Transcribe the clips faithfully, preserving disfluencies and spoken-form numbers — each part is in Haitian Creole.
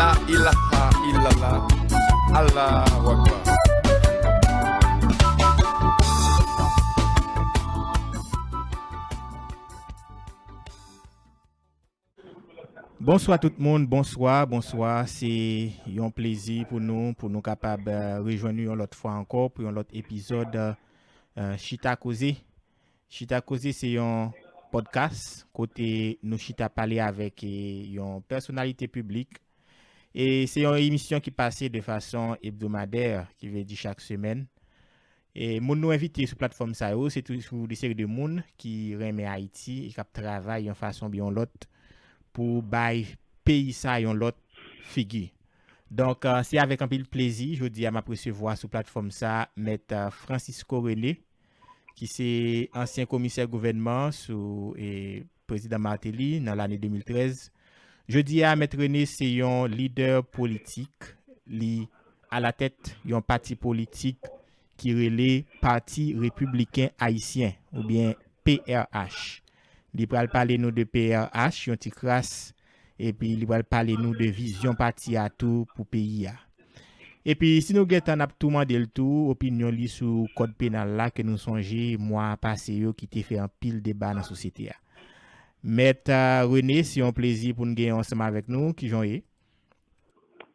La ilaha illallah. Allahu Akbar. Bonswa tout moun, bonswa, bonswa. Se yon plezi pou nou, pou nou kapab, eh, rejwenn nou yon lòt fwa ankò pou yon lòt epizòd, eh, Chita Koze. Chita Koze se yon podcast kote nou chita pale avèk, eh, yon pèsonalite piblik. E se yon emisyon ki pase de fason ebdomadè, ki vle di chak semèn. E moun nou envite sou platfòm sa yo, se toujou de seri de moun ki renmen Ayiti e k ap travay yon fason oubyen yon lòt pou bay peyi sa yon lòt figi. Donk, eh, se avèk anpil plezi, jodi a m ap resevwa sou platfòm sa Mèt, eh, Francisco René, ki se ansyen komisè gouvènman sou, eh, prezidan Martelly nan lane de mil trèz. Jodi a, Mèt René se yon lidè politik, li alatèt yon pati politik ki rele Pati Repibliken Ayisyen, oubyen P R H. Li pral pale nou de P R H, yon ti kras, epi li pral pale nou de vizyon pati a tou pou peyi a. Epi, si nou gen tan, n ap tou mande l tou opinyon li sou kòd penal la ke nou sonje mwa pase yo ki te fè anpil deba nan sosyete a. Mèt, eh, René, se yon plezi pou n gen w ansanm avèk nou. Kijan w ye?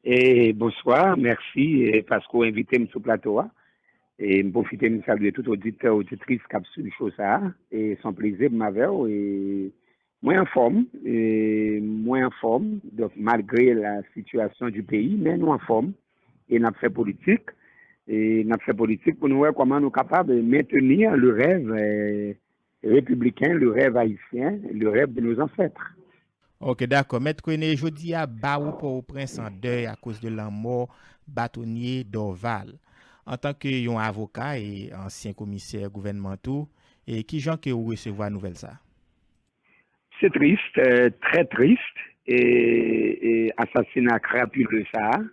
E, bonswa, mèsi, e, paske w envite m sou plato a. E m pwofite m salye tout oditè, oditris k ap swiv show sa a. E se yon plezi pou m avè w. E mwen anfòm, e mwen anfòm. Donk, malgre la situation du pays, men nou anfòm. E n ap fè politik. E n ap fè politik pou nou wè kòman nou kapab mentenir le rêve, eh, républicain, le rêve haïtien, le rêve de nos ancêtres. Ok, dakò. Mèt René, jodi a, bawo Pòtoprens an dèy akoz de lanmò batonye Dorval. Antanke yon avoka e ansyen komisè gouvènman tou, e kijan ke ou resevwa nouvèl sa? Se tris, eh, trè tris, e, e asasina krapile sa a,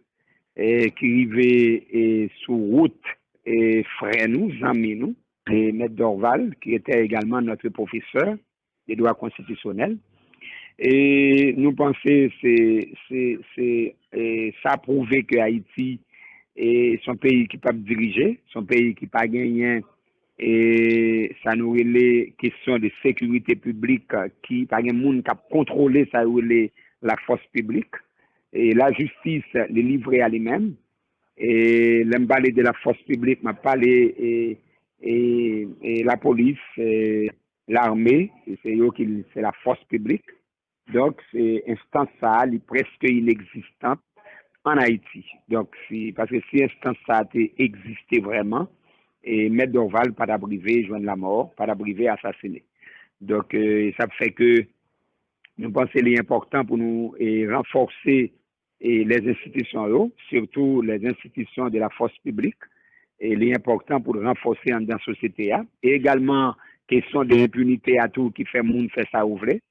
e ki rive, e sou wout, e frè nou, zanmi nou, e Mèt Dorval, qui était également notre professeur de droit constitutionnel. E nou panse se, se, se, e sa pwouve ke Ayiti, e se yon peyi ki p ap dirije, se yon peyi ki pa genyen, e sa nou rele kesyon de sekirite piblik, ki pa gen moun k ap kontwole sa yo rele la force publique. E lajistis, li livre a li menm. E lè m pale de la force publique, m ap pale, e, e, e lapolis, e lame, se yo ki, se la force publique. Donk, se enstans sa a, li prèske inegzistan ann Ayiti. Donk, si, paske si enstans sa a te egziste vrèman, e Mèt Dorval pa t ap rive jwenn lanmò, pa t ap rive asasine. Donk, e, sa fè ke nou panse li enpòtan pou nou, e, ranfòse, e, les institutions yo, surtout les institutions de la force publique. E li enpòtan pou l ranfòse anndan sosyete a. E egalman, kesyon de enpinite a tou ki fè moun fè sa yo vle.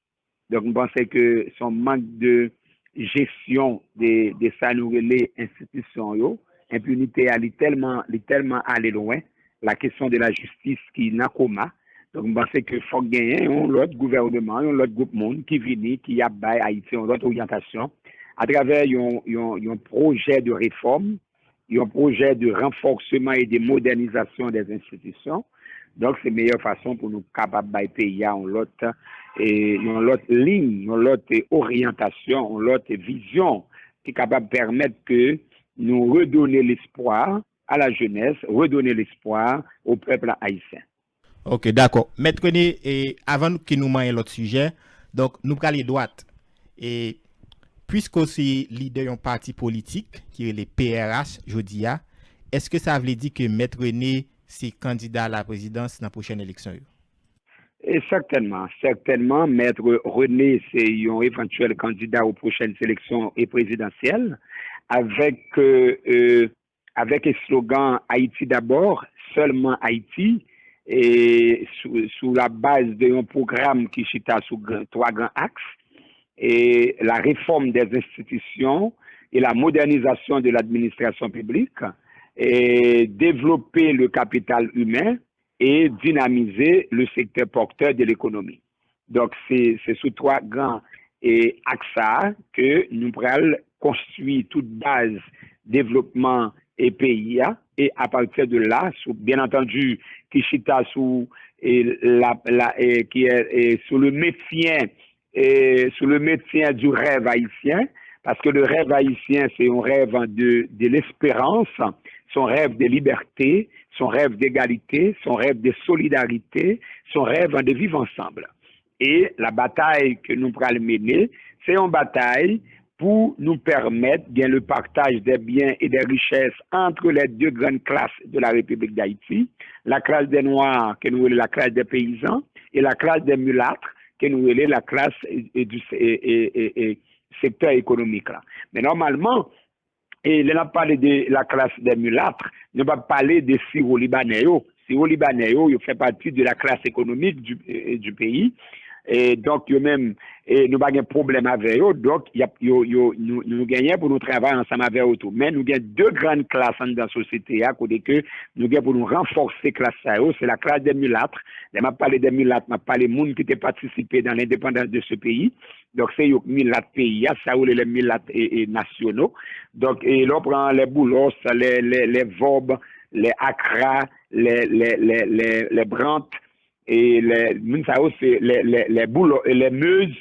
Donk, m panse ke se yon mank de jesyon de, de sa nou rele enstitisyon yo. Enpinite a, li tèlman, li tèlman ale lwen. La question de la justice ki nan koma. Donk, m panse ke fòk genyen yon lòt gouvènman, yon lòt gwoup moun ki vini, ki ap bay Ayiti yon lòt oryantasyon atravè yon, yon, yon pwojè de refòm, yon pwojè de ranfòsman e de modènizasyon dè enstitisyon. Donk, se meyè fason pou nou kapab bay peyi a yon lòt, e, yon lòt liy, yon lòt, e, oryantasyon, yon lòt vizyon ki kapab pèmèt ke nou redone lespwa à la jeunesse, redonner l'espoir au peuple haïtien. Ok, dakò. Mèt René, e, avan nou, ke nou manyen lòt sijè, donk, nou prale dwat. E, piske w se lidè yon pati politik ki rele P R H jodi a, èske sa vle di ke Mèt René se kandida a la prezidans nan pwochèn eleksyon yo? E sètènman, sètènman, Mèt René se yon evantyèl kandida aux prochaines élections e prezidansyèl, avèk, e, e, avèk eslogan Haïti d'abord, seulement Haïti, e sou, sou la baz de yon pwogram ki chita sou gran, twa gran aks, e la réforme des institutions et la modernisation de l'administration publique, e développer le capital humain et dynamiser le secteur porteur de l'économie. Donk, se, se sou twa gran, e, aks sa a ke nou pral konstwi tout baz devlopman e peyi a. E apati de la, sou, byen antandi, ki chita sou e, la, la, e, ki, e, sou le maintien, e, sou le maintien du rêve haïtien, parce que le rêve haïtien, c'est un rêve de, de l'espérance, c'est un rêve de liberté, c'est un rêve d'égalité, c'est un rêve de solidarité, c'est un rêve de vivre ensemble. E la batay ke nou pral mennen, se yon batay pou nou pèmèt gen le partage des biens et des richesses entre les deux grandes classes de la République d'Haïti, la classe des Noirs, ke nou rele la classe des paysans, et la classe des mulâtres, ke nou rele la classe e, e, du, e, e, e, e, sektè ekonomik la. Men nòmalman, e lè n ap pale de la classe des mulâtres, nou p ap pale de siwo libanè yo. Siwo libanè yo, yo fè pati de la classe économique du, e, du pays. E donk, yo menm, e nou pa gen pwoblèm avè yo. Donk, y ap, yo, yo, nou, nou genyen pou nou travay ansanm avè yo tou. Men nou gen de grann klas anndan sosyete a, kote ke nou gen pou nou ranfòse klas sa yo. Se la classe des mulâtres. Lè m ap pale de milat, m ap pale moun ki te patisipe dans l'indépendance de ce pays. Donk, se yo k milat peyi a, sa yo rele les milat e, e, nationaux. Donk, e, lè w pran les Boulos, les, les, les Vorbe, les Accra, les, les, les, les, les Brandt, e les, moun sa yo se les, les, les Boulos, e les Meuse,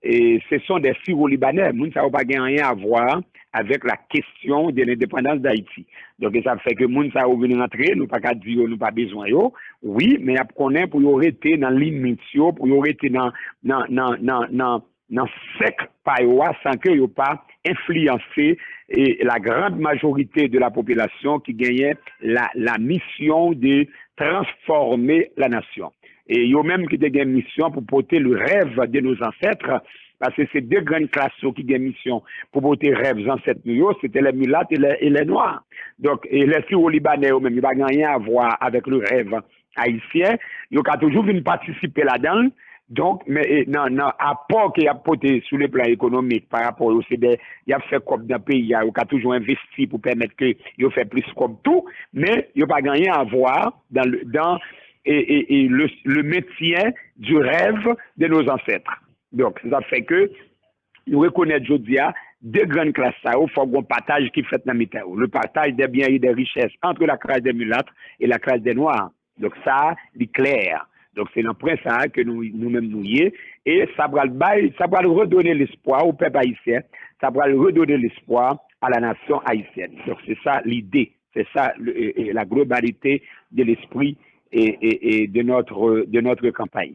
e ce sont des Syro-Libanais. Moun sa yo pa gen anyen a vwa avèk la question de l'indépendance d'Haïti. Donk, e sa fè ke moun sa yo vin rantre, nou pa ka di yo nou pa bezwen yo, wi, men y ap konnen pou yo rete nan limit yo, pou yo rete nan, nan, nan, nan, nan, nan sèk pa yo a, san ke yo pa enfliyanse e la grande majorité de la population ki genyen la, la mission de transformer la nation. E yo menm ki te gen misyon pou pote le rêve de nos ancêtres, paske se de grann klas yo ki gen misyon pou pote rèv zansèt nou yo, se te les milat e les, e les noirs. Donk, e les Syro-Libanais yo menm, yo pa gen anyen a vwa avèk le rêve ayisyen, yo ka toujou vin patisipe ladan l. Donk, men, e, nan, nan apò ke y ap pote sou le plan ekonomik, pa rapò yo se de, y ap fè kòb nan peyi a, yo ka toujou envesti pou pèmèt ke yo fè plis kòb tou, men yo pa gen anyen a vwa dans le, dans, e, e, e le, le maintien du rêve de nos ancêtres. Donk, sa fè ke nou rekonèt jodi a, de grann klas sa yo, fòk gon pataj ki fèt nan mitan yo. Le partage des biens et des richesses entre la classe des mulâtres et la classe des noirs. Donk sa, li klè. Donk se nan pwen sa ke nou, nou menm nou ye. E sa pral bay, sa pral redone lespwa au peuple haïtien. Sa pral redone lespwa à la nation haïtienne. Donk se sa lide. C'est ça le, e, e, la globalité de l'esprit e, e, e de notre, de notre campagne.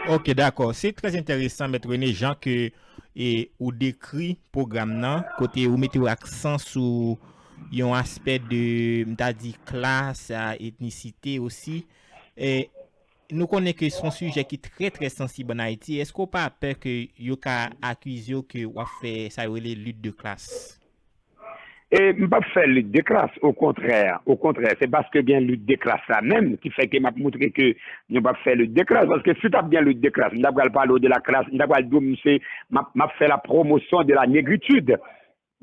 Ok, dakò. Se trè enteresan, Mèt René, jan ke e, ou dekri pwogram nan, kote ou mete aksan sou yon aspè de, m ta di, klas, a, etnisite osi. E, nou konnen ke se yon sijè ki trè, trè sansib ann Ayiti. Èske w pa pè ke yo ka akize w ke w ap fè sa yo rele lit de klas? E m p ap fè lit de klas, okontrè, okontrè, se paske gen lit de klas la menm ki fè ke m ap moutre ke nou p ap fè lit de klas, paske si t ap gen lit de klas, m ta pral pale w de la klas, m ta pral di w m se, m ap, m ap fè la promotion de la négritude,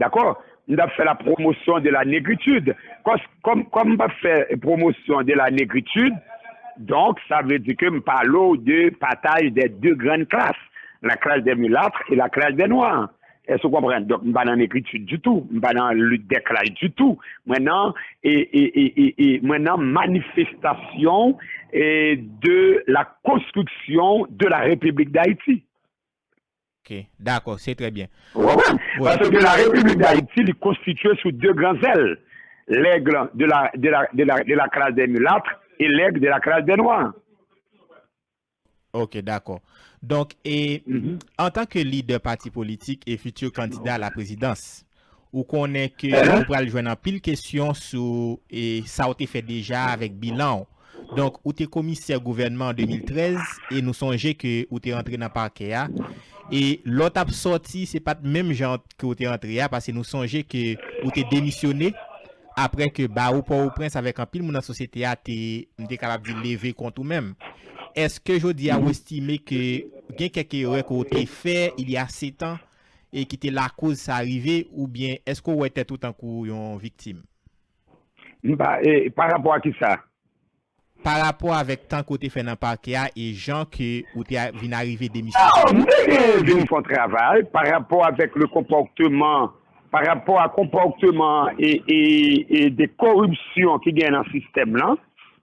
dakò? M t ap fè la promotion de la négritude. Kòs, kòm, kòm m p ap fè promotion de la négritude, donk, sa vle di ke m pale w de partage des deux grandes classes, la classe des mulâtres et la classe des noirs. Èske w konprann? Donk, m pa nan negritid ditou, m pa nan lit dè klas ditou. Mwen nan, e, e, e, e, e, mwen nan manifestasyon e, de la construction de la République d'Haïti. Ok, dakò, se trè byen. Ou konprann? Paske la République d'Haïti, li konstitye sou de gran zèl, l'aigle de la, de la, de la, de la classe des mulâtres et l'aigle de la classe des noirs. Ok, dakò. Donk, e, antanke lidè pati politik e fiti kandida a la prezidans, ou konnen ke ou pral jwenn anpil kesyon sou e, sa w te fè deja avèk bilan w. Donk, ou te komisè gouvènman an de mil trèz e nou sonje ke ou te rantre nan pakè a. E lè w t ap sòti, se pa t menm jan ke w te rantre a, paske nou sonje ke ou te demisyone. Apre ke bawo Pòtoprens avèk anpil moun nan sosyete a te, m te kapab di, leve kont ou menm. Èske jodi a ou estime ke gen kèk erè ke w te fè il y a sept ans e ki te lakoz sa rive, oubyen èske w wè tèt ou tankou yon viktim? M pa, e, pa rapò a kisa? Pa rapò avèk tan ke w te fè nan pakè a e jan ke ou te a- vin arive demisyone. Ah, m te gen vin fè yon travay pa rapò avèk le konpòteman pa rapò a konpòteman e, e, e de koripsyon ki gen nan sistèm lan.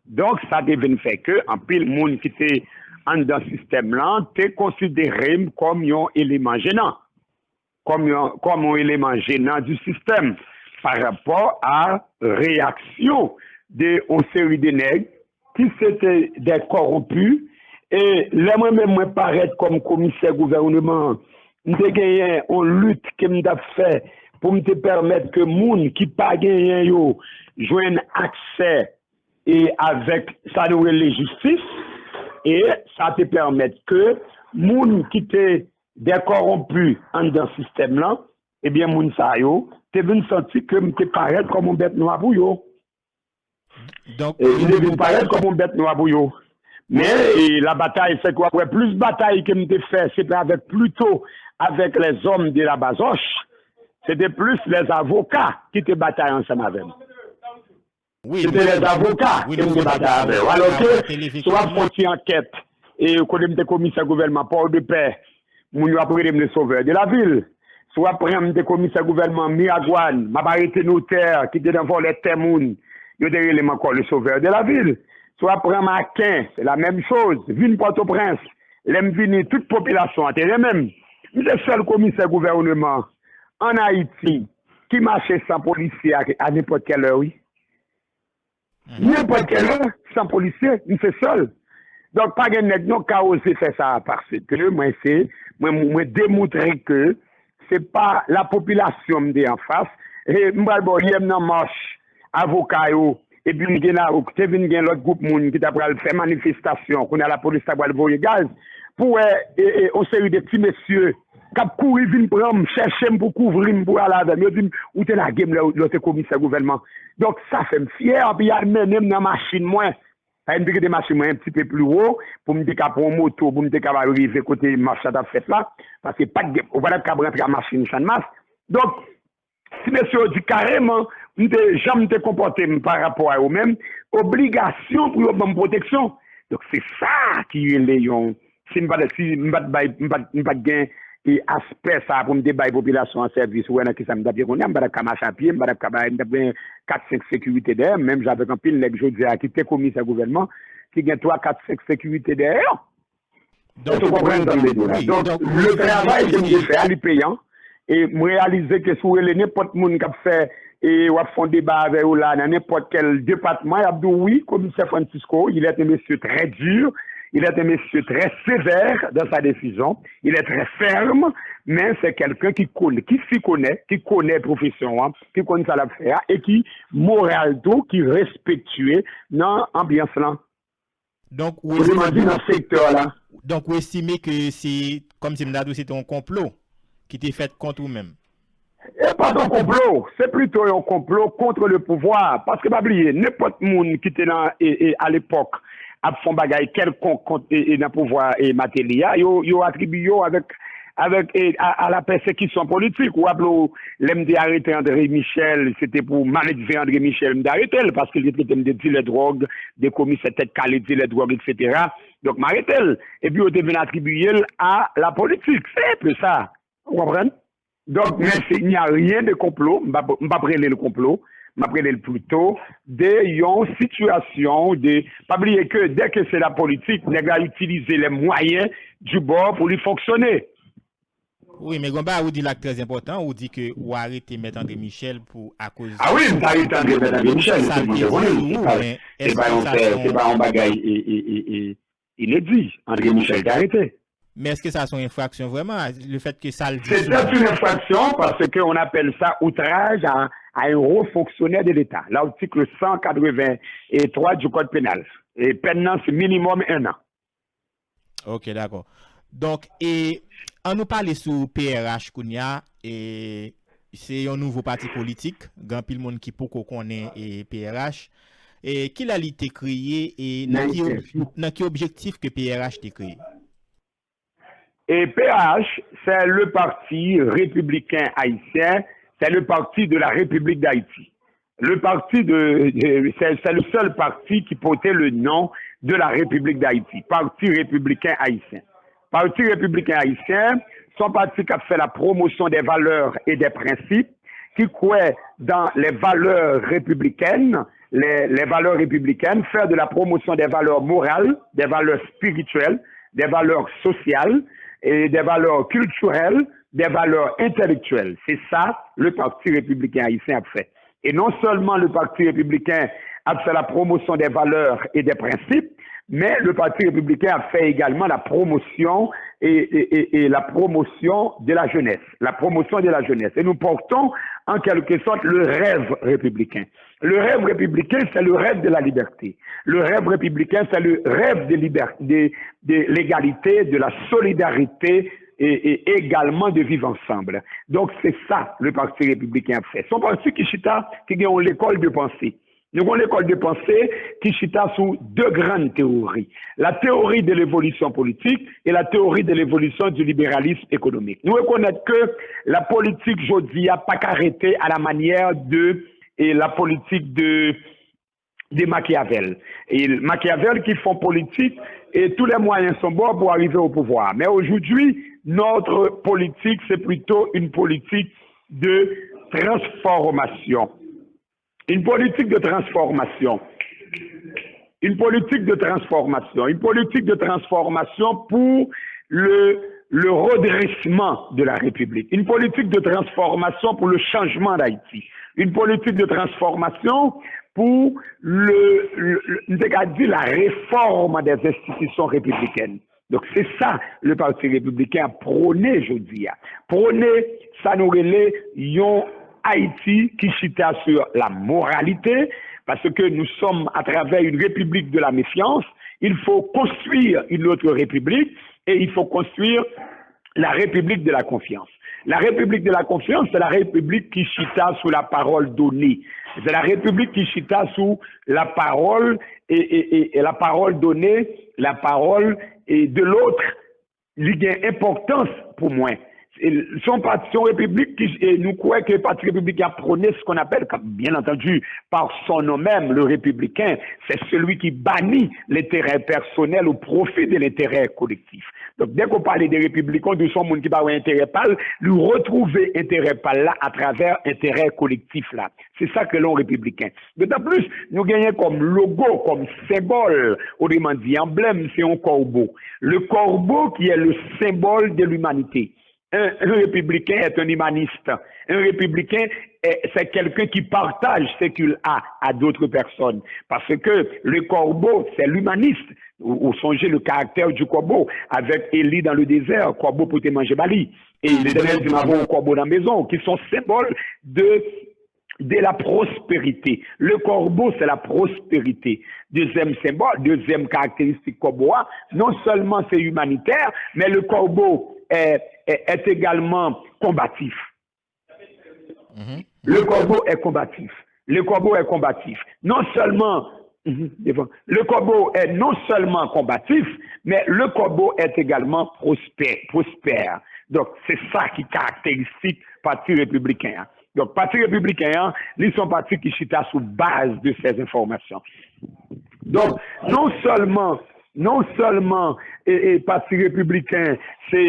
Donk, sa te vin fè ke anpil moun ki te anndan sistèm lan te konsidere m kòm yon eleman jenan, kòm yon, kòm yon eleman jenan di sistèm pa rapò a reyaksyon de yon seri de nèg ki se te de kòwonpi. E lè mwen menm mwen parèt kòm komisè gouvèneman an, m te genyen yon lit ke m t ap fè pou m te pèmèt ke moun ki pa genyen yo jwenn aksè e avèk sa nou rele jistis, e sa te pèmèt ke moun ki te de kòwonpi anndan sistèm lan, ebyen, moun sa yo te vin santi ke m te parèt kòm yon bèt nwa pou yo. Donk, e, m te vin parèt kòm yon bèt nwa pou yo. Men, e, la batay, se ke w ap wè plis batay ke m te fè, se te avèk, plito avèk lèzòm de la Bazoche. Se te plis lèzavoka ki te batay ansanm avè m. Wi, se te lèzavoka ke m te batay avè yo. Alò ke, si w ap fè yon ti ankèt, e kote m te komisè gouvènman Port-de-Paix, moun yo ap rele m le sauveur de la ville. Si w ap pran m te komisè gouvènman Miragwàn, m ap arete notè ki te nan vòlè tè moun, yo te rele m ankò le sauveur de la ville. Si w ap pran m Aken, se la menm choz. Vin Pòtoprens, lè m vini, tout popilasyon an te renmen m. M se sèl komisè gouvèneman ann Ayiti ki mache san polisye a, a nenpòt kèl lè, wi. Nenpòt kèl lè, san polisye, m se sèl. Donk, pa gen nèg non ka oze fè sa, paske mwen se, mwen, mwen demontre ke se pa lapopilasyon m te anfas. E m pral ba w, yè m nan mach avoka yo, epi m gen la, te vin gen lòt gwoup moun ki ta pral fè manifestasyon, kounye a lapolis ta pral voye gaz, pou wè, e, e, yon seri de ti mesye k ap kouri vin pran m, chèche m pou kouvri m, pou ale avè m. Yo di m, "Ou te lage m lè, lè w te komisè gouvènman." Donk, sa fè m fyè, anpi y al mennen m nan machin mwen. Sa vle di m te kite machin mwen yon ti pe pli wo, pou m te ka pran yon moto, pou m te ka rive kote mach la t ap fèt la, paske pa t gen, ou pa t ap ka rantre a machin Channmas. Donk, ti mesye yo di kareman, m te, jan m te konpòte m pa rapò a yo menm, obligasyon pou yo ban m pwoteksyon. Donk, se sa ki rele yon, si m pa t, si m pa t bay, m pa t, m pa t gen, e, aspè sa pou m te bay popilasyon an sèvis, ou wè nan kisa m t ap ye kounye a, m pa t ap ka mache a pye, m pa t ap ka bay, m t ap gen kat, senk sekirite dèyè m, menm jan avèk anpil nèg jodi a ki te komisè gouvènman, ki gen twa, kat, senk sekirite dèyè yo. Donk, ou konprann sa m vle di w la. Wi, donk, le travay ke m te fè a, li peyan. E m reyalize ke si w rele nenpòt moun k ap fè, e w ap fè yon deba avè yo la, nan nenpòt kèl depatman, y ap di w, "Wi, komisè Francisco, il est un monsieur très dur, il est un monsieur très sévère dans sa décision, il est très ferme, mais c'est quelqu'un qui connaît, qui s'y connaît, qui connaît profesyon an, ki konn sa l ap fè a, e ki moral tou, ki respektye nan anbyans lan." Donk, ou Ou te mande nan sektè la. Donk, ou estime ke se, kòmsi m ta di w, se te yon konplo ki te fèt kont ou menm? E pa t yon konplo, se plito yon konplo contre le pouvoir. Paske pa bliye, nenpòt moun ki te nan, e, e, a lepòk, ap fè yon bagay kèlkonk kont, e, e, nan pouvwa, e, Martelly a, yo, yo atribiye yo avèk, avèk, e, a, a la pèsekisyon politik. Ou raple w, lè m te arete André Michel, se te pou maledve André Michel, m te arete l, paske li te trete m de dilè dwòg, de komisè tèt kale, dilè dwòg, etsetera. Donk, m arete l. Epi yo te vin atribiye l a la politik. Se enpe sa. Ou konprann? Donk, men se, il n'y a rien de complot. M p ap, m p ap rele l konplo. M ap rele l plito de yon sitiyasyon de, pa bliye ke dèke se la politik, nèg la itilize les moyens du bord pou li fonksyone. Wi, men gen yon bagay ou di la k trè enpòtan, ou di ke ou arete Mèt André Michel pou akoz... A wi, m t arete André, Mèt André Michel, se moun te konnen l, se pa, se pa yon fè, se pa yon bagay, e, e, e, e, inedi, André Michel te arete. Men èske sa se yon enfraksyon vrèman, le fait que sa l di... C'est une infraction parce que on appelle ça outrage à, à un haut fonctionnaire de l'État, l'article cent quatre-vingt-trois du code pénal. E pèn nan se minimòm en an. Ok, dakò. Donk, e, ann nou pale sou P R H kounye a, e, se yon nouvo pati politik, gen anpil moun ki poko konnen, e, P R H. E, kilè li te kreye, e nan ki ob-, nan ki objektif ke P R H te kreye? Et P R H, c'est le Parti républicain haïtien, c'est le parti de la République d'Haïti. Le parti de, de- c'est c'est le seul parti qui portait le nom de la République d'Haïti, Parti républicain haïtien. Parti républicain haïtien, se yon pati k ap fè la promotion des valeurs et des principes qui croit dans les valeurs républicaines, les, les valeurs républicaines, faire de la promotion des valeurs morales, des valeurs spirituelles, des valeurs sociales et des valeurs culturelles, des valeurs intellectuelles. C'est ça le Parti républicain haïtien a fait. Et non seulement le Parti républicain a fait la promotion des valeurs et des principes, mais le Parti républicain a fait également la promotion et, et, et, et la promotion de la jeunesse. La promotion de la jeunesse. Et nous portons en quelque sorte le rêve républicain. Le rêve républicain, c'est le rêve de la liberté. Le rêve républicain, c'est le rêve de, liberté, de, de l'égalité, de la solidarité et, et également de vivre ensemble. Donc, c'est ça le Parti républicain a fait. Son parti qui chita, qui a une école de pensée. Nou gen yon lekòl de panse ki chita sou de grann teyori, la théorie de l'évolution politique et la théorie de l'évolution du libéralisme économique. Nou rekonèt ke la politik jodi a pa ka rete à la manière de et la politique de de Machiavel. Et Machiavel qui font politique et tous les moyens sont bons pour arriver au pouvoir. Mais aujourd'hui, notre politique, c'est plutôt une politique de transformation. Une politique de transformation. Une politique de transformation. Une politique de transformation pour le, le redressement de la République. Une politique de transformation pour le changement d'Haïti. Une politique de transformation pour le, le, le, nou te ka di la réforme des institutions républicaines. Donk, se sa le Parti républicain a pwone jodi a. Pwone sa nou rele yon Ayiti ki chita sur la moralité, parce que nous sommes, à travers une république de la méfiance, il faut construire une autre république et il faut construire la république de la confiance. La république de la confiance, c'est la république qui chita sous la parole donnée. C'est la république qui chita sous la parole et, et, et, et la parole donnée, la parole et de l'autre. Li gen enpòtans pou mwen. Se yon pati, se yon repiblik ki, e nou kwè ke Pati Repibliken ap pwone ce qu'on appelle, bien entendu, par son nom même, le républicain, c'est celui qui bannit l'intérêt personnel au profit de l'intérêt collectif. Donk, dèke w pale de repibliken, w di se yon moun ki pa wè enterè pa l, li retwouve enterè pa l la atravè enterè kolektif la. Se sa k rele yon repibliken. Dotan plis, nou genyen kòm logo, kòm senbòl, autrement dit, emblème, c'est un corbeau. Le corbeau qui est le symbole de l'humanité. Un, un républicain est un humaniste. Un républicain, est- c'est quelqu'un qui partage ce qu'il a à d'autres personnes. Parce que le corbeau, c'est l'humaniste. Ou, ou sonje le caractère du corbeau avec Élie dans le désert, kòbo pote manje ba li. E Letènèl di, "M a voye yon kòbo nan mezon w," ki se yon senbòl de de la prospérité. Le corbeau, c'est la prospérité. Deuxième symbole, deuxième caractéristique kòbo a, non seulement c'est humanitaire, mais le corbeau est, est, est également combatif. Le corbeau est combatif. Le corbeau est combatif. Non seulement, mhm, devant. Le corbeau est non seulement combatif, mais le corbeau est également prospère. Prospère. Donk, se sa ki karakteristik Pati Repibliken an. Donk, Pati Repibliken an, li se yon pati ki chita sou baz de ces informations. Donk, non sèlman, non sèlman e, e, Pati Repibliken se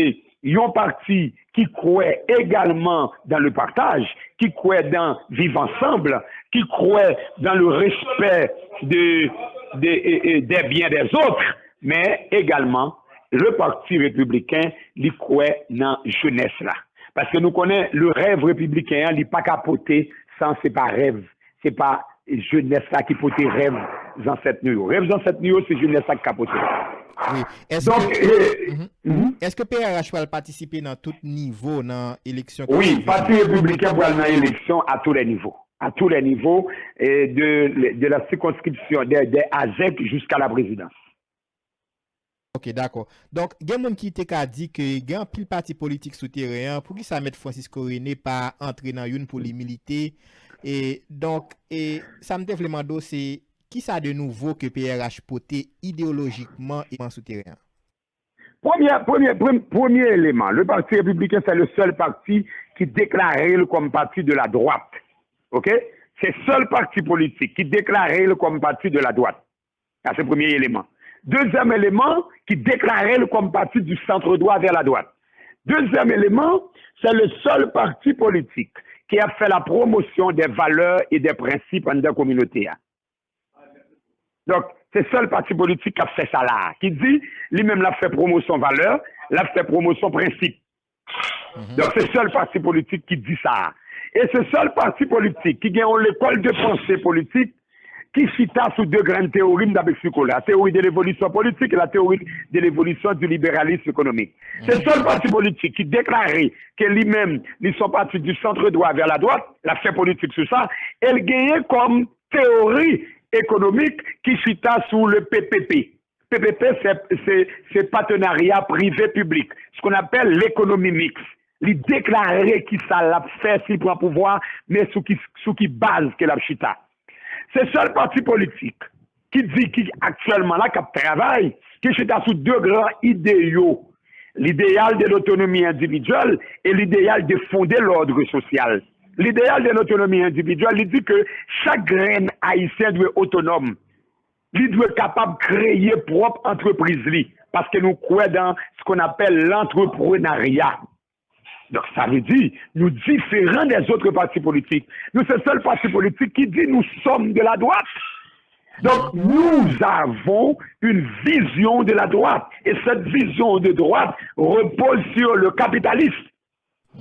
yon pati ki kwè également dans le partage, qui croit dans vivre ensemble, qui croit dans le respect de, de, e, e, des biens des autres, mais également le Parti Républicain, li kwè nan jenès la. Paske nou konnen le rêve républicain an, li pa ka pote san se pa rêve, se pa jenès la ki pote rêve zansèt nou yo. Rêve zansèt nou yo, se jenès la ki ka pote. Wi. Donk, e, mhm. Èske P R H pral patisipe nan tout nivo nan eleksyon ki wi, pral vini? Pati Repibliken pral nan eleksyon à tous les niveaux. À tous les niveaux, e, de, de la circonscription, des, des AZEC jusqu'à la présidence. Ok, dakò. Donk, gen moun ki te ka di ke gen anpil pati politik sou teren an, poukisa Mèt Francisco René pa antre nan youn pou li milite? E, donk, e, sa m te vle mande w, se kisa de nouvo ke P R H pote ideyolojikman e sou teren an? Premye, premye, prem- premye eleman, le Parti Républicain, c'est le seul parti qui déclare l comme parti de la droite. Ok? Se sèl pati politik ki deklare l kòm pati de la droite. Sa se premye eleman. Dezyèm eleman ki deklare l kòm pati du centre droit vers la droite. Dezyèm eleman, se le sèl pati politik qui a fait la promotion des valeurs et des principes anndan kominote a. Donk, se sèl pati politik k ap fè sa la a, ki di li menm l ap fè pwomosyon valè, l ap fè pwomosyon prensip. Donk, se sèl pati politik ki di sa a. E se sèl pati politik ki gen yon lekòl de panse politik ki chita sou de grann teyori m t ap eksplike w la, théorie de l'évolution politique et la théorie de l'évolution du libéralisme économique. Se sèl pati politik ki deklare ke li menm, li se yon pati du centre droit vers la droite, l ap fè politik sou sa, e l genyen kòm teyori ekonomik ki chita sou le P P P. P P P, se, se, se partenarya prive piblik, ce qu'on appelle l'économie mixte. Li deklare ki sa l ap fè si l pran pouvwa, men sou ki, sou ki baz ke l ap chita. Se sèl pati politik ki di ki aktyèlman la k ap travay, ki chita sou de gran ideyo, l'idéal de l'autonomie individuelle et l'idéal de fonder l'ordre social. L'idéal de l'autonomie individuelle, li di ke chak grenn Ayisyen dwe otonòm. Li dwe kapab kreye pwòp antrepriz li, paske nou kwè dans ce qu'on appelle l'entrepreneuriat. Donk, sa vle di, nou diferan des autres partis politiques. Nou se sèl pati politik ki di nous sommes de la droite. Donc, nous avons une vision de la droite. Et cette vision de droite repose sur le capitalisme.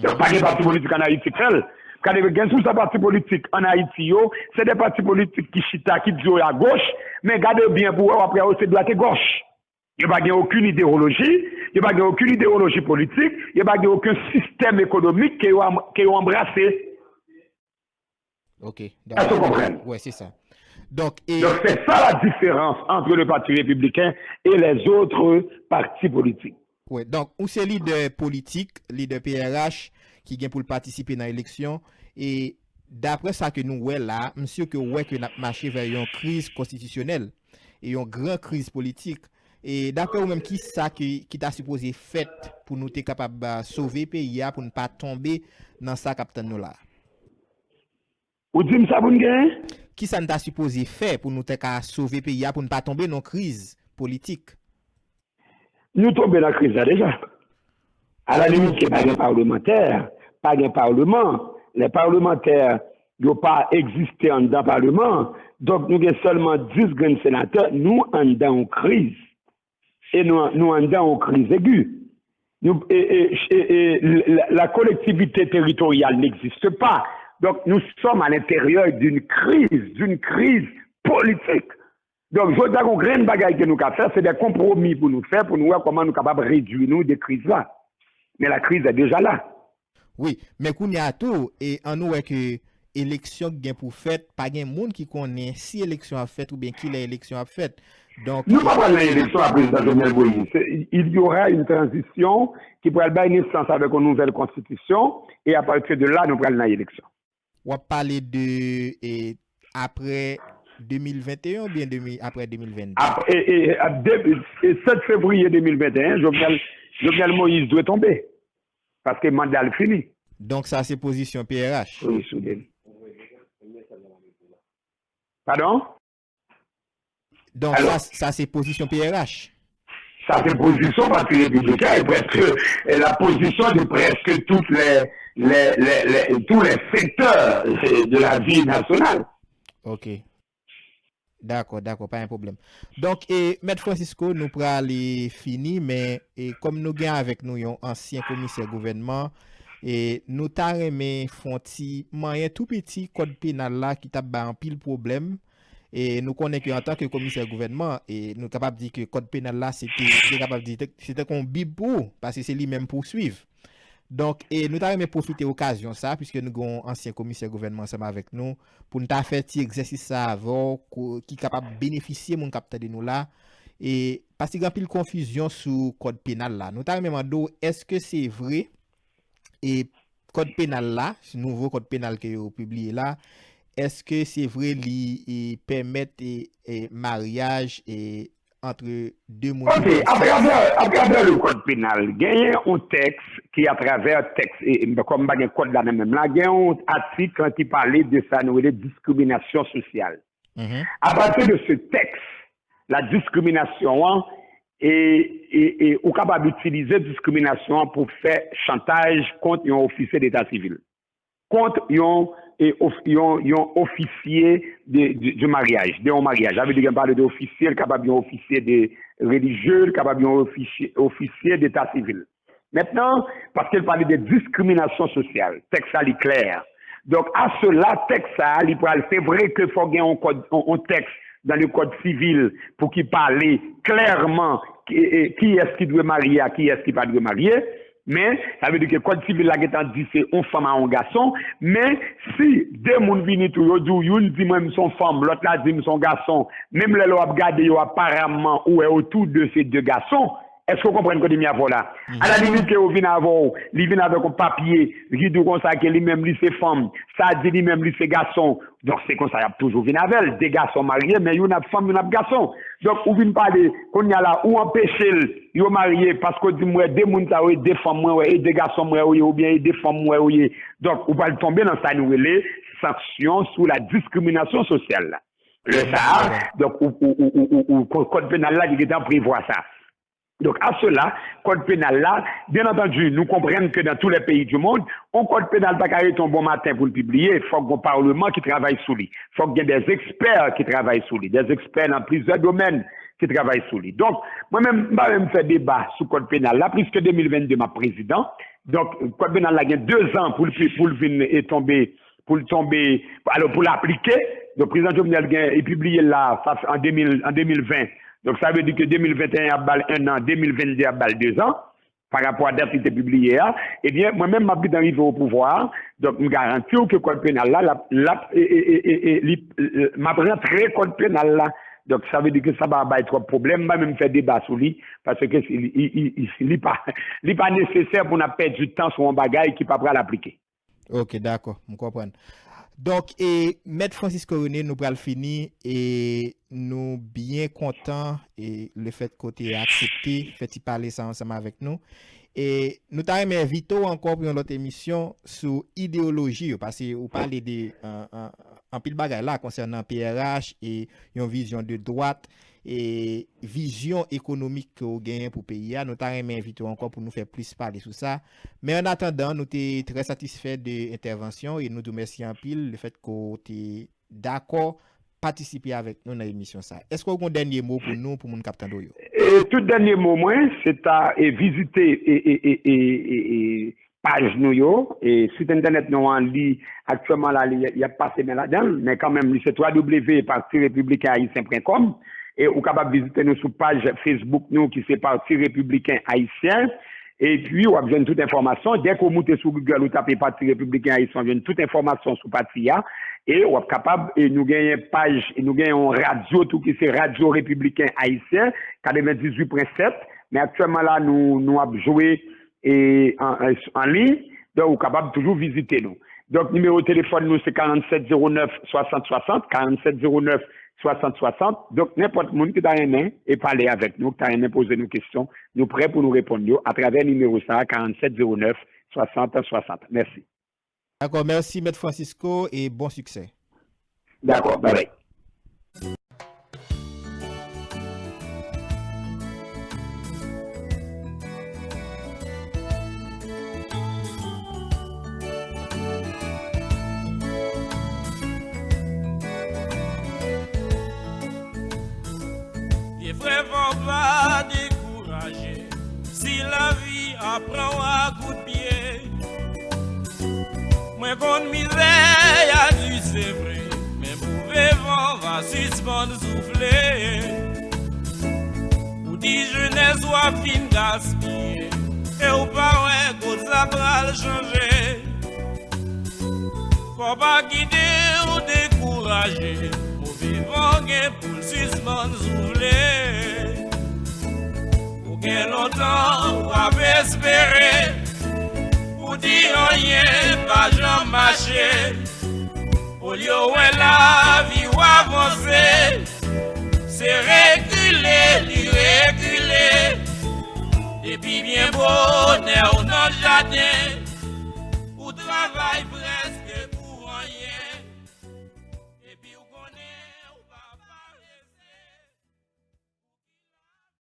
Donk, pa gen pati politik ann Ayiti k fè l. Gade, gen sou sa pati politik ann Ayiti yo, se de pati politik ki chita, ki di yo a goch, men gade byen pou wè, w ap wè yo se dwat e gòch. Yo pa gen okenn idewoloji, yo pa gen okenn idewoloji politik, yo pa gen okenn sistèm ekonomik ke yo, ke yo anbrase. Ok, dakò. Èske w konprann? Wè, se sa. Donk, e... Donk, c'est ça la différence entre le Parti républicain et les autres partis politiques. Wè, donk, ou se lidè politik, lidè P R H, ki gen pou l patisipe nan eleksyon, e daprè sa ke nou wè la, m si ke w wè ke n ap mache vè yon kriz konstitisyonèl, e yon gran kriz politik. E daprè ou menm, ki sa ki, ki ta sipoze fèt pou nou te kapab sove peyi a, pou n pa tonbe nan sa k ap tann nou la a? Ou di m sa pou n genyen? Kisa n ta sipoze fè pou nou te ka sove peyi a, pou n pa tonbe nan kriz politik? Nou tonbe nan kriz la deja. Alalimit ke pa gen palmantè, pa gen palman, lè palmantè yo pa egziste anndan palman, donk nou gen sèlman dis grenn senatè, nou anndan yon kriz. E nou, nou anndan yon kriz egi. Nou, e, e, e, e, la, la collectivité territoriale n'existe pas. Donc, nous sommes à l'intérieur d'une crise, d'une crise politique. Donk, jodi a, gon grenn bagay ke nou ka fè, se de konpwomi pou nou fè, pou nou wè kòman nou kapab redwi nou de kriz la. Men la crise est déjà là. Wi, men kounye a tou, e ann nou wè ke eleksyon k gen pou fèt, pa gen moun ki konnen si eleksyon ap fèt oubyen kilè eleksyon ap fèt. Donk, Nou pa pral nan eleksyon a prezidan Jovenel Moïse. Il y aura une transition ki pral bay nesans avèk yon nouvèl konstitisyon, e à partir de là, nou pral nan eleksyon. W ap pale de e, apre de mil venteyen oubyen de mil, apre de mil vennde? Ap, e, e, ap de, e, sèt fevriye de mil venteyen, Jovenel, Jovenel Moïse dwe tonbe. Paske manda l fini. Donk sa se pozisyon P R H. Wi, soudèn. Padon? Donk sa, sa se pozisyon P R H. Sa se pozisyon Pati Repibliken e prèske e la pozisyon de prèske tout lè, lè, lè, lè, tous les secteurs de la vie nationale. Ok. Dakò, dakò, pa gen pwoblèm. Donk, e, Mèt Francisco, nou prale fini, men e, kòm nou gen avèk nou yon ansyen komisè gouvènman, e, nou ta renmen fè yon ti manyen tou piti kòd penal la ki t ap bay anpil pwoblèm. E, nou konnen ke antanke komisè gouvènman, e, nou kapab di ke kòd penal la, se te, nou kapab di, se te kon bib pou ou, paske se li menm pou w swiv. Donk, e, nou ta renmen pwofite okazyon sa, piske nou gen yon ansyen komisè gouvènman ansanm avèk nou, pou n ta fè ti egzèsis sa avè w, ki kapab benefisye moun k ap tande nou la. E, paske gen anpil konfizyon sou kòd penal la. Nou ta renmen mande w, èske se vre, e, kòd penal la, nouvo kòd penal ke yo pibliye la, èske se vre li, e, pèmèt, e, e, maryaj, e, antre de moun. Ok, atravè, atravè le kòd penal, genyen yon tèks ki atravè tèks, e, e, kòm m pa gen kòd la nan men m la, gen yon atik ki pale de sa nou rele diskriminasyon sosyal. A pati de se tèks, la diskriminasyon an, e, e, e ou kapab itilize diskriminasyon an pou fè chantaj kont yon ofisye deta sivil. kont yon, e, of, yon, yon ofisye de, de, de maryaj, de yon maryaj. Sa vle di ke m pale de ofisye, l kapab yon ofisye de relijye, l kapab yon ofisye, ofisye deta sivil. Mentnan, paske l pale de diskriminasyon sosyal, tèks sa li klè. Donk, a sela, tèks sa, li pral, se vre ke fò gen yon kòd, yon, yon tèks dans le code civil pou ki pale klèman ki, e, kiyès ki dwe marye a kiyès ki pa dwe marye, men sa vle di ke kòd sivil la gentan di se yon fanm a yon gason, men si de moun vini tou, yo di w, youn di mwen m se yon fanm, lòt la di m se yon gason, menm lè lè w ap gade yo, aparaman, ou wè yo tou de se de gason, èske w konprann kote m ye avè w la? Alalimit ke yo vin avè w, li vin avèk yon papye, li di w konsa ke li menm li se fanm, sa di li menm li se gason. Donk, se konsa y ap toujou vin avè l. De gason marye, men youn ap fanm, youn ap gason. Donk, ou vin pale, kounye a la, ou anpeche l, yo marye, paske w di m wè de moun sa yo, e de fanm mwen wè, e de gason mwen yo ye, oubyen e de fanm mwen yo ye. Donk, ou pral tonbe nan sa nou rele sanction sur la discrimination sociale la. Lè sa a, donk, ou, ou, ou, ou, ou, ou, kòd penal la, li gentan prevwa sa. Donk, a sela, kòd penal la, byen antandi, nou konprann ke dans tous les pays du monde, yon kòd penal pa ka rete yon bon maten pou l pibliye, fòk gon palman ki travay sou li, fòk gen des experts ki travay sou li, des experts nan plizyè domèn ki travay sou li. Donk, mwen menm, m pa menm fè deba sou kòd penal la, pliske de mil vennde m ap prezidan. Donk, kòd penal la gen de zan pou l, pou l vin, e, tonbe pou l tonbe, alò, pou l aplike. Donk, prezidan Jovenel gen, li pibliye l la, sa fè an de mil, an de mil ven. Donk, sa vle di ke de mil venteyen ap ba l en an, de mil vennde ap ba l de zan, pa rapò a dat li te pibliye a. Ebyen, mwen menm, m ap gentan rive o pouvwa a. Donk, m garanti w ke kòd penal la, l ap, l ap, e, e, e, e, e, li, e, m ap rantre kòd penal la. Donk, sa vle di ke sa pa bay twòp pwoblèm. M pa menm fè deba sou li, paske li, li, li, li, li pa, li pa nesesè pou n ap pèdi tan sou yon bagay ki pa pral aplike. Ok, dakò, m konprann. Donk, e, Mèt Francisco René, nou pral fini, e nou byen kontan, e lefètke w te aksepte fè ti pale sa ansanm avèk nou. E nou ta renmen envite w ankò pou yon lòt emisyon sou ideyoloji yo, paske ou pale de, an, an, anpil bagay la konsènan P R H e yon vizyon de dwat, e vizyon ekonomik ke w genyen pou peyi a. Nou ta renmen envite w ankò pou nou fè plis pale sou sa. Men annatandan, nou te trè satisfè de entèvansyon w e nou di w mèsi anpil lefètke w te dakò patisipe avèk nou nan emisyon sa. Èske w gen yon dènye mo pou nou, pou moun k ap tande w yo? E tout dènye mo mwen, se ta, e, vizite, e, e, e, e, e, e, paj nou yo, e sit entènèt nou an, li, aktyèlman la, li, y ap pase men ladan l, men kanmenm, li se w w w parti repibliken ayisyen pwen kòm, e ou kapab vizite nou sou paj Facebook nou ki se Parti Républicain Haïtien, epi w ap jwenn tout enfòmasyon. Dèke w moute sou Google, ou tape Parti Républicain Haïtien, w jwenn tout enfòmasyon sou pati a, e w ap kapab, e nou genyen paj, e nou genyen yon radyo tou ki se Radio Républicain Haïtien, katrevenndizwit pwen sèt, men aktyèlman la, nou, nou ap jwe e an, an, an liy, donk ou kapab toujou vizite nou. Donk, nimewo telefòn nou se karannsèt zewo nèf swasant swasant, karannsèt zewo nèf swasant swasant. Donk, nenpòt moun ki ta renmen e pale avèk nou, ki ta renmen poze nou kesyon, nou prè pou nou reponn yo atravè nimewo sa a, karannsèt zewo nèf swasant swasant. Mèsi. Dakò, mèsi, Mèt Francisco, e bon siksè. Dakò, babay. Vye frè, fò w pa dekouraje. Si lavi a pran w a kout pye, mwen konn mizè a di se vre, men move van va sispann soufle. Ou di jenès ou ap fin gaspiye, e ou pa wè kot sa pral chanje. Fò w pa kite w dekouraje, move van gen pou l sispann soufle. Ou gen lontan w ap espere, ou di anyen pa janm mache. Olye w wè lavi w avanse, se rekile li rekile. Depi byen bonè w nan jaden, ou travay